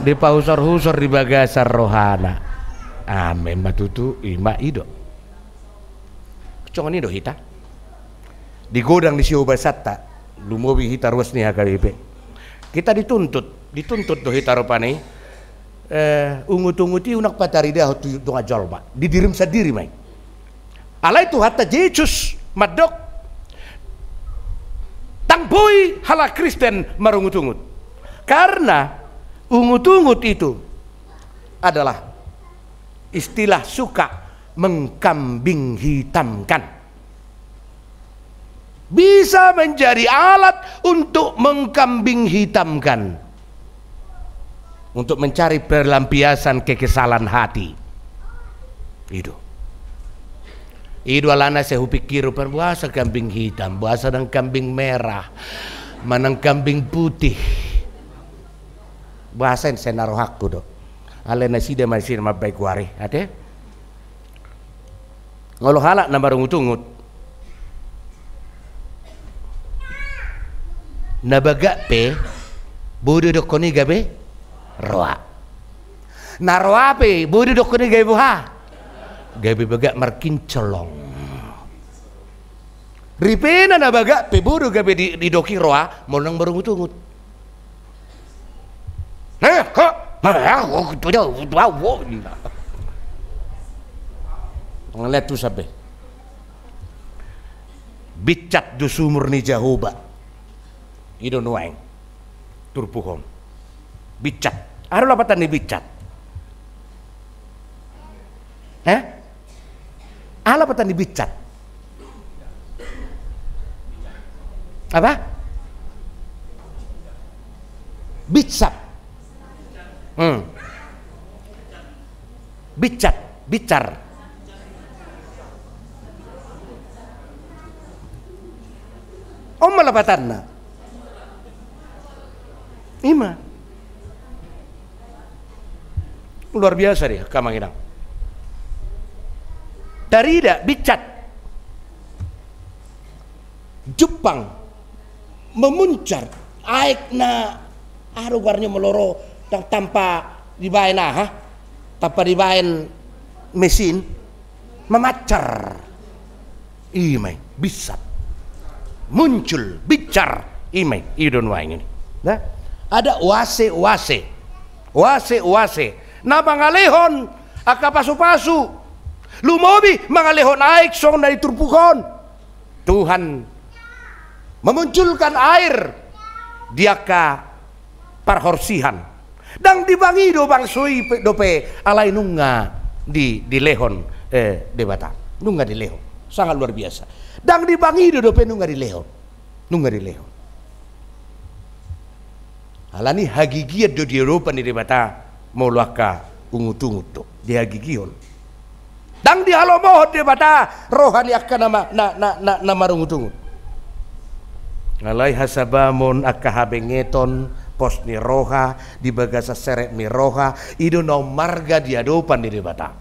dipausor-usor di bagasan rohana. Amen, ma tutu, ima i do. Songon i do hita. Di godang ni siobasanta, lumobi hita ruas ni H K B P. Hita dituntut, dituntut do hita rupani. Eh, ungut-ungut i unang pataridahon tu dongan jolma, di dirim sandiri ma i. Alai Tuhanta Jesus mandok, ndang boi halak Kristen marungut-ungut. Karena ungut-ungut itu adalah istilah suka mengkambing hitamkan. Bisa menjadi alat untuk mengkambing hitamkan, untuk mencari pelampiasan kekesalan hati. I do. I do alana sai hupikir, boasa kambing hitam, boasa ndang kambing merah, manang kambing putih. Boasa i, sai na rohangku do. Alai nasida ma i mambaen goar i, ate? Molo halak na marungut-ungut, na bagak pe, boi do didokkon i gabe roa. Na roa pe, boi do didokkon i gabe boha? Gabe bagak markincolong. Ripena na bagak pe boi do gabe di, didok i roa, molo ndang marungut-ungut. Eh, kok? Ngeliat tu sabe. Bicat do sumur ni Jahowa. I do nuaeng turpuk on. Bicat. Aha do lapatan ni bicat? Eh? Aha lapatan ni bicat? Apa? Bicat. Hmm. Bicat, bicar. On ma lapatanna. I ma. Luar biasa do i, angka amang inang. Tarida, bicat. Jumpang, memuncar, aek na, aha do goarna molo ro, ta-, tanpa dibaen aha, tanpa dibaen mesin, memancar. I ma i, bicat. Muncul, bicar. I ma i, i do nuaeng i. Nah, ada oase-oase. Oase-oase. Na mangalehon angka pasu-pasu. Lumobi mangalehon aek songon na di turpuk on. Tuhan memunculkan air di angka parhorsihan. Ndang dibangi do bangso i pe, dope, alai nunga di, dilehon, eh, Debata. Nunga dilehon. Sangat luar biasa. Ndang dibangi do dope, nunga dilehon. Nunga dilehon. Alani hagigian do di adopan ni Debata, molo angka ungut-ungut do dihagigihon. Ndang dihalomohon Debata roha ni angka na ma-, na, na, na, na marungut-ungut. Alai hasabamon, angka habengeton, pos ni roha, di bagasan serep ni roha, i do na ummarga di adopan ni Debata.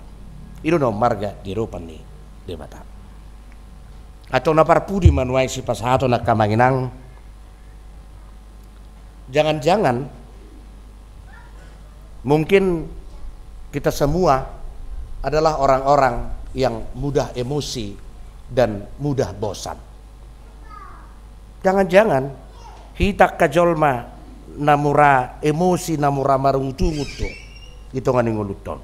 I do na ummarga di adopan ni Debata. Atau na parpudi ma nuaeng sipasahaton, angka amang inang. Jangan-jangan mungkin kita semua adalah orang-orang yang mudah emosi dan mudah bosan. Jangan-jangan hita angka jolma na mura emosi, na mura marungut-ungut do di tonga ni ngolunta on.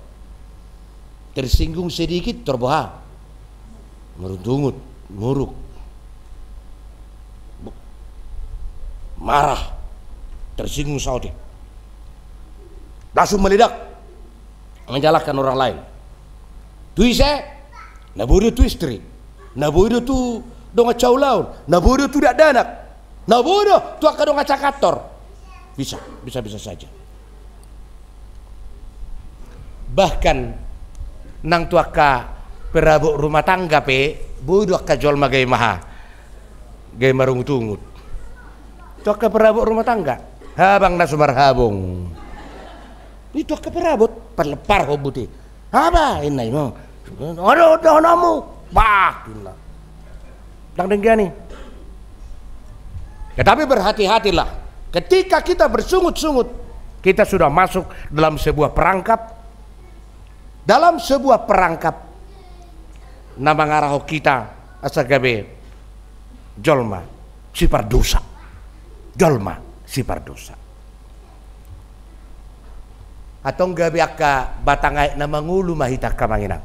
Tersinggung sedikit, tor boha? Marungut-ungut, muruk. Marah, tersinggung saotik. Langsung meledak, menyalahkan orang lain. Tu ise? Na boi do tu istri, na boi do tu dongan saulaon, na boi do tu dakdanak, na boi do tu angka dongan sakantor. Bisa, bisa-bisa saja. Bahkan nang tu angka perabot rumah tangga pe, boi do angka jolma gabe maha, gabe marungut-ungut. Tu angka perabot rumah tangga, habang na so marhabong. I tu angka perabot, parleparhon buti. Aha ba inna i ma? Adong dohononmu. Bah, inna. Ndang denggan i. Tetapi berhati-hatilah. Ketika kita bersungut-sungut, kita sudah masuk dalam sebuah perangkap, dalam sebuah perangkap na mangarahon hita asa gabe jolma sipardosa. Jolma sipardosa. Antong gabe angka batang aek na mangolu ma hita angka amang inang.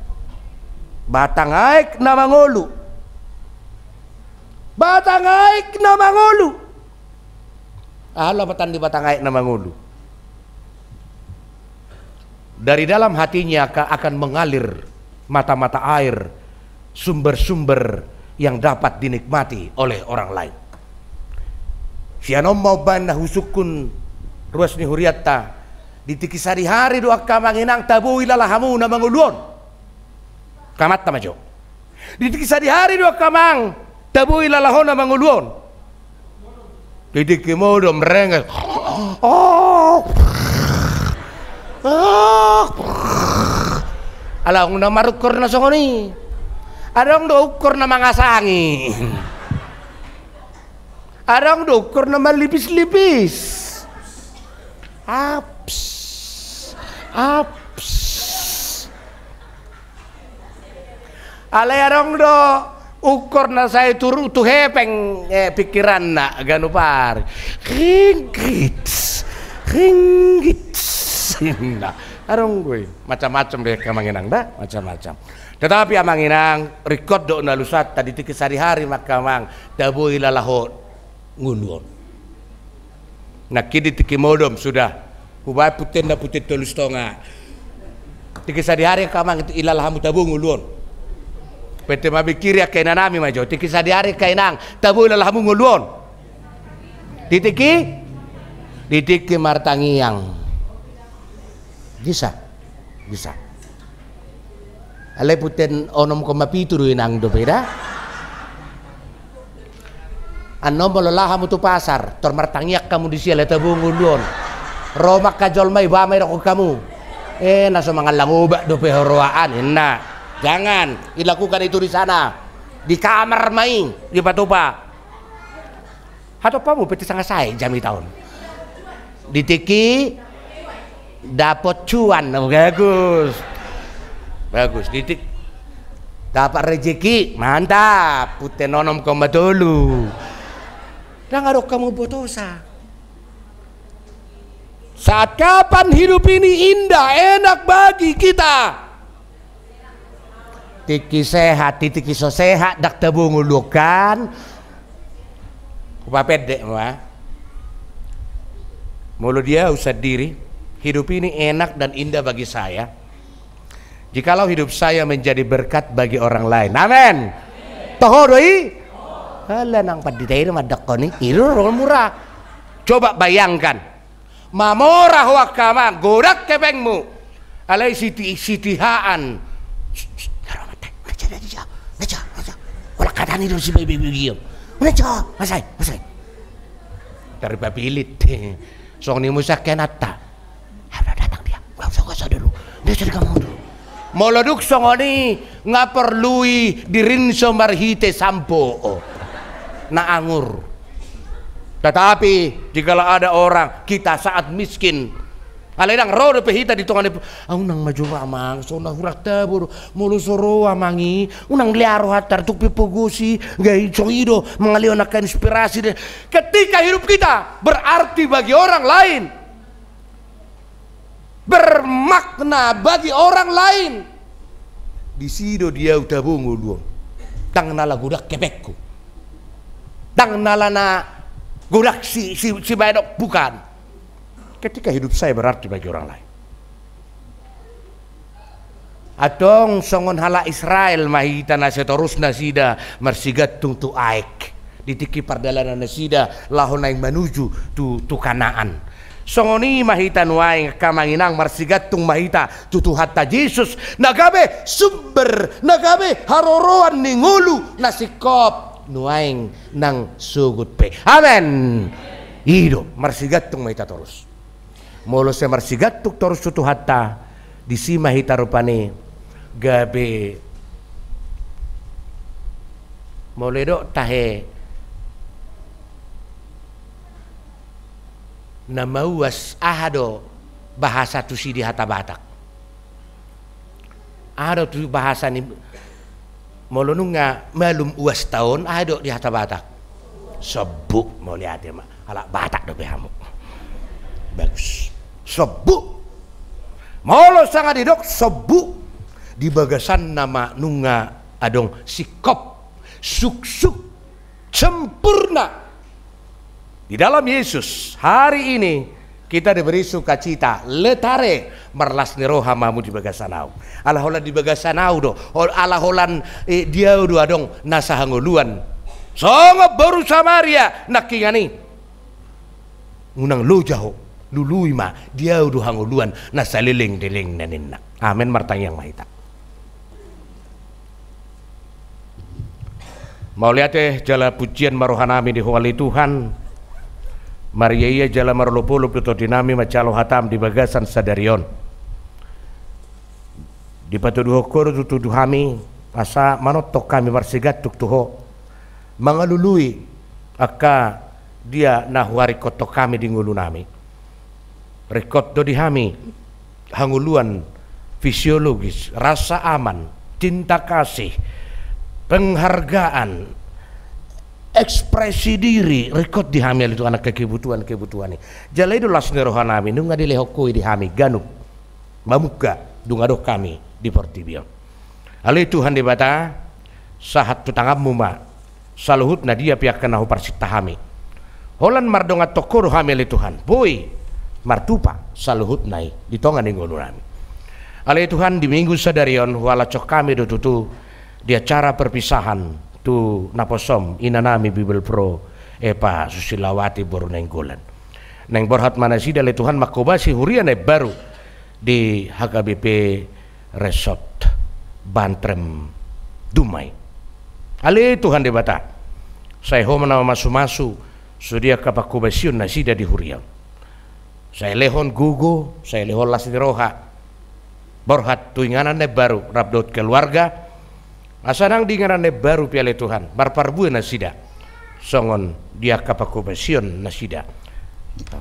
Batang aek na mangolu. Batang aek na mangolu. Aha lapatan ni batang aek na mangolu? Dari dalam hatinya ka-, akan mengalir mata-mata air, sumber-sumber yang dapat dinikmati oleh orang lain. Sian on ma umbahen na husungkun ruas ni hurianta, di tingki sadihari do angka amang inang tabo ilala hamu na mangolu on. Kamanta ma jo. Di tingki sadihari do angka amang tabo ilala ho na mangolu on. Di tingki modom renges. Ala adong na marukkur na songon i. Adong do ukkur na mangasangi. Adong do ukkur na malipis-lipis. Aps. Aps. Alai adong do ukkur na sai tu, tu hepeng, eh, pikiranna, ganup ari. Ringgit. Ringgit. Nah, adong do i. Macam-macam do angka amang inang da, macam-macam. Tetapi amang inang, ringkot do unalusanta, di tingki sadihari ma angka amang tabo ilala ho ngolu on. Nangkin di tingki modom sudah. Hubaen puntenna punten tolu satonga. Tingki sadihari angka amang ilala hamu tabo ngolu on. Pete mamikiri angka inanami ma jo. Tingki sadihari angka inang tabo ilala hamu ngolu on. Di tingki? Di tingki martangiang. Bisa. Bisa. Alai punten onom koma pitu do inang dope da. Annon molo laho hamu tu pasar, tor martangiang hamu disi alai tabo ngolu on. Ro ma angka jolma i, ba ma idokkon hamu. Eh, na so mangallang obat dope ho rohaan, inna. Jangan, dilakukan itu di sana. Di kamar ma i, dipatupa. Hatop hamu pete sanga sae jamita on. Di tingki dapot cuan, bagus. Bagus, di tingki dapat rezeki, mantap. Punten onom koma tolu. Ndang adong hamu botosa. Saat kapan hidup ini indah, enak bagi kita? Tingki sehat, di tingki so sehat, ndang tabo ngolu on kan. Hupapendek ma. Molo di au sandiri, hidup ini enak dan indah bagi saya jikalau hidup saya menjadi berkat bagi orang lain. Amen. Toho do i? Ala nang pandita i do mandokkon i. I do murah. Coba bayangkan. Mamora ho angka amang, godang hepengmu. Alai siti-, sitihaan. Sst, sst, naro mata, naja, naja, naja, naja. Holan hatani do si bebe-bebe on. Naja, masai, masai. Tarpapillit. Songon i muse angka inanta. Ada datang dia. Nggak usah, nggak usah dulu. Dia sudah kamu dulu. Molo dung songon i, nga porlu i dirinso marhite sampo na angur. Tetapi jikalau ada orang, kita saat miskin, alai ndang ro dope hita di tonga ni, ah, unang ma jo amang, so na hurang tabo do. Molo so ro amang i, unang lea rohanta tung pe pogosi, nggak i, so i do mangalehon angka inspirasi de. Ketika hidup kita berarti bagi orang lain, bermakna bagi orang lain, disi do di au tabo ngolu on. Ndang na ala godang hepengku, ndang na ala na godang si, si, sibahenonku, bukan. Ketika hidup saya berarti bagi orang lain. Antong songon halak Israel ma hita na seterusna nasida marsigantung tu aek. Di tingki pardalanan nasida laho naeng manuju tu, tu Kanaan. Songon i ma hita nuaeng angka amang inang, marsigantung ma hita tu Tuhanta Jesus, na gabe sumber, na gabe haroroan ni ngolu na singkop nuaeng nang sogot pe. Amen. I do, marsigantung ma hita torus. Molo sai marsigantung torus tu Tuhanta, disi ma hita rupani gabe, molo didok tahe na mauas, aha do bahasa tusi di hata Batak? Aha do tu bahasa ni, molo nunga malum uasta on, aha do di hata Batak? Sombuk, mauliate ma. Halak Batak dope hamu. Bagus. Sombuk. Molo sanga didok sombu, di bagasanna ma nunga adong singkop, suksuk, sempurna. Di dalam Yesus, hari ini kita diberi sukacita, letare, marlas ni roha ma hamu di bagasan ahu. Ala holan di bagasan ahu do, hol-, ala holan, eh, di ahu do adong nasa hangoluan. Songon boru Samaria nangkiningan i. Unang loja ho, lului ma, di ahu do hangoluan na saleleng-lelengna ninna. Amen, martangiang ma hita. Mauliate jala pujian ma rohanami di Ho ale Tuhan. Mariaia jala marolop-olop do tondinami manjalo hatam di bagasan sadari on. Dipatuduhon Ho do tutu tu hami, asa manongtong hami marsigantung tu Ho, mangalului angka dia na huaringkothon hami di ngolunami. Ringkot do di hami hangoluan fisiologis, rasa aman, cinta kasih, penghargaan, ekspresi diri, ringkot di hami ale Tuhan angka kebutuhan-kebutuhan i. Jala i do las ni rohanami, nunga dilehon Ho i di hami ganup mamungka dung adong hami di portibi on. Ale Tuhan Debata, sahat tu tanganmu ma saluhutna dia pe angka na huparsinta hami. Holan mardongan tu Ho do hami ale Tuhan, boi martupa saluhutna i di tonga ni ngolunami. Ale Tuhan, di minggu sadari on huhalashon hami do tutu di acara perpisahan tu naposom inanami Bibelvrouw Eva Susilawati boru Nainggolan. Naeng borhat ma nasida ale Tuhan manghobasi huria na imbaru di H K B P Resort Bantrem Dumai. Ale Tuhan Debata, sai Ho ma na mamasu-masu sude angka panghobasion nasida di huria on. Sai lehon gogo, sai lehon las ni roha borhat tu inganan na imbaru rap dohot keluarga, asa nang di inganan na imbaru pe ale Tuhan marparbue nasida songon di angka panghobasion nasida.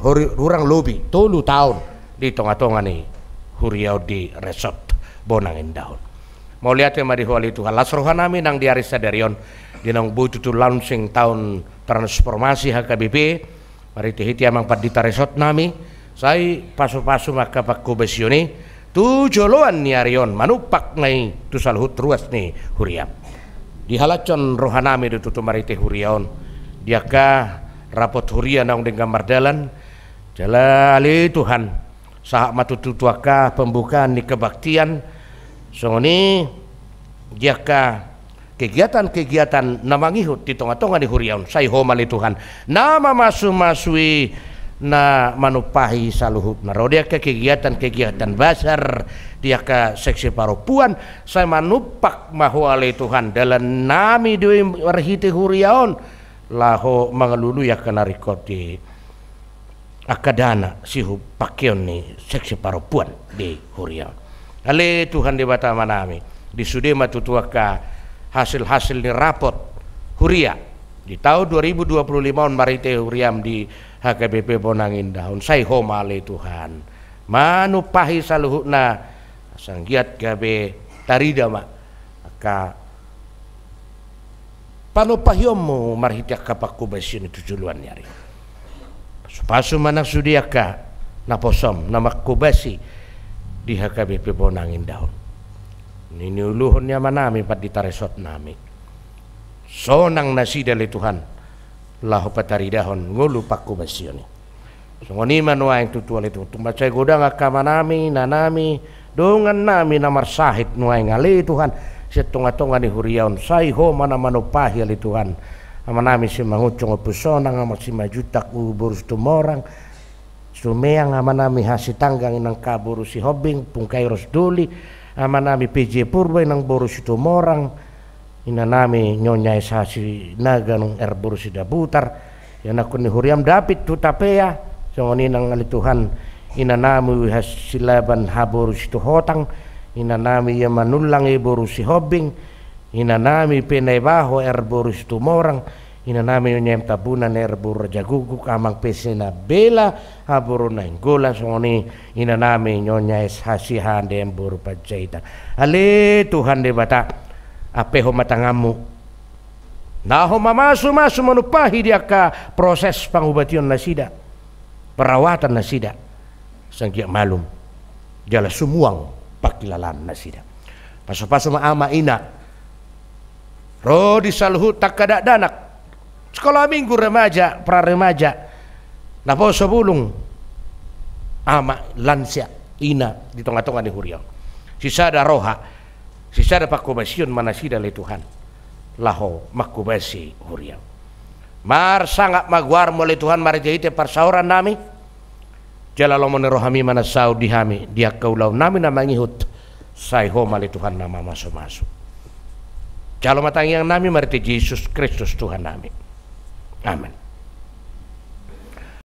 Hori-, hurang lobi tolu taon di tonga-tonga ni huria on di Resort Bonang Indah on. Mauliate ma di Ho ale Tuhan, las rohanami nang di ari sadari on, di naung boi tutu launching taon transformasi H K B P, marhite-hite amang pandita resortnami, sai pasu-pasu ma angka panghobasion i tu joloan ni ari on, manumpak ma i tu saluhut ruas ni huriam. Dihalashon rohanami do tutu marhite huria on di angka rapot huria naung denggan mardalan, jala ale Tuhan, sahat ma tutu tu angka pembukaan ni kebaktian, songon i di angka kegiatan-kegiatan na mangihut di tonga-tonga ni huria on, sai Ho ma ale Tuhan na mamasu-masu i, na manumpahi saluhutna. Ro di angka kegiatan-kegiatan basar di angka seksi parompuan, sai manumpak ma Ho ale Tuhan dalannami do i marhite huria on, laho mangalului angka na ringkot i. Angka dana sihupakeon ni seksi parompuan di huria on. Ale Tuhan Debata Amanami, di sude ma tutu angka hasil-hasil ni rapot huria di taon dua ribu dua puluh lima on marhite huriam di H K B P Bonang Indah on, sai Ho ma ale Tuhan manumpahi saluhutna, asa anggiat gabe tarida ma angka panumpahionmu marhite angka panghobasion i tu joloan ni ari. Pasu-pasu ma nang sude angka naposom na manghobasi di H K B P Bonang Indah on. Niniuluhon ni amanami pandita resortnami, sonang nasida ale Tuhan laho pataridahon ngolu panghobasion i. Songon i ma nuaeng tutu ale Tuhan, tung mansai godang angka amanami, inanami, dongannami na marsahit nuaeng ale Tuhan sian tonga-tonga ni huria on, sai Ho ma na manumpahi ale Tuhan. Amanami Simangunsong Ompu Sonang, Amang Simanjuntak boru Situmorang, Sumeang, amanami Hasitanggang inang ka boru Sihombing, Pung Kairos Doli, amanami P J Purba inang boru Situmorang, inanami Nyonya S H Sinaga nang R boru Sidabutar, ianakkon ni huriam David Hutapea, songon i nang ale Tuhan inanami Wiha Silaban H boru Situhotang, inanami ia Manullang I boru Sihombing, inanami Penaibaho R boru Situmorang, inanami Nyonya M Tambunan R boru Rajagukguk, Amang P C Nabela H boru Nainggolan, songon i inanami Nyonya S H Sihande M boru Panjaitan. Ale Tuhan Debata, ampeho ma tanganmu na Ho mamasu-masu manumpahi di angka proses pangubation nasida, perawatan nasida, sanggiat malum jala sumuang pangkilalaan nasida. Pasupasu ma ama ina, ro di saluhut angka dakdanak, sekolah minggu, remaja, pra remaja, naposo bulung, ama, lansia, ina di tongatonga ni huria on. Sisada roha, sisada panghobasion ma nasida ale Tuhan, laho manghobasi huria on. Marsangap ma goarmu ale Tuhan marhitehite parsaoran nami. Jala lomo ni rohami ma na saut di hami di angka ulaon nami na mangihut. Sai Ho ma ale Tuhan na mamasumasu. Jalo ma tangiang nami marhite Jesus Kristus Tuhan nami. Amen.